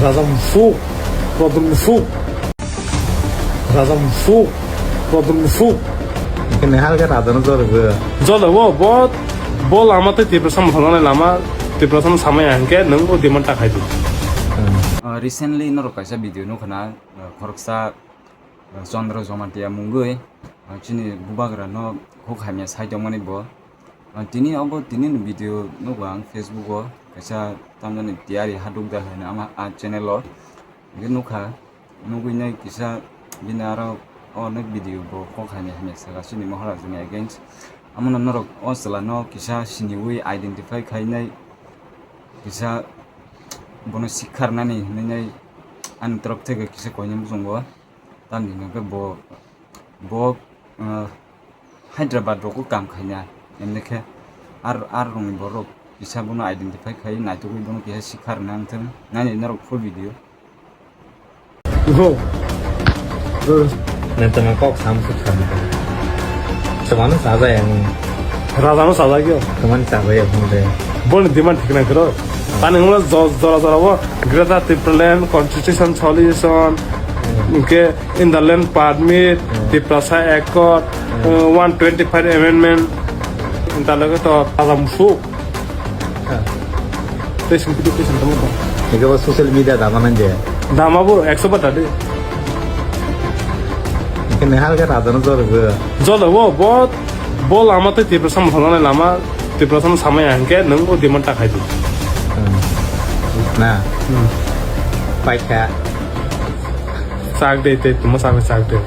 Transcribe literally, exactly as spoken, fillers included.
Raja musuk, Prodon musuk. Raja musuk, Prodon musuk. Kene halga raja no jor bo. Jole wo, bo, bo lama tei Tiprasa mothalani lama, Tiprasa no samaya hingke nung o demand ta khai di. Hmm. Ah, recently norok kaisa video nukha na, ah, khoroksa, ah, Chandra Jamatia mungwi, ah, chini bubagra no khuk hamya sai tongmani bo. Ah, tini obo tini ni video nugo ang Facebook o kaisa tamjani tiyari haduk da hwnwi ama a channel o. Hingke nukha, nugwi nai kisa bini aro onek video bo kok hamya hamya saka chini Maharaj ni against. Amo no norok o chwla no kisa siniwi identify khainai kisa bono sikhar nani hinwi nai ani torop theke kisa koinai muchungo. Tamni hwnkhe bo, bo, ah, Hyderabad rogo kam khaina, emne khe ar, ar rongni borok kisa bono identify khai naitugwi bono kisa sikhar nang thung, nani norok full video. Go. Nang tama kok sam suk sam. Samano sajai ang. Raja no sajai kyo. Teman sajai ang de. Boni demand thik nang kro. Tani hwnba jo-, jora jora bo Greater Tipraland Constitution Solution, hwnkhe Inner Line Permit, Tiprasa Accord, uh, one twenty-five Amendment, inta lage to raja musuk. Tei sing pidu tei sing tamo. Ega bo social media dama nang je. Dama bo ekso bata de. Kene halga raja no jor bo. Jole wo, bo, bo lama tei Tiprasa mothalani lama, Tiprasa no samaya hingke nung o demand ta khai di. Hmm. Na. Hmm. Paikha. Chak de, tei tuma chak de, chak de.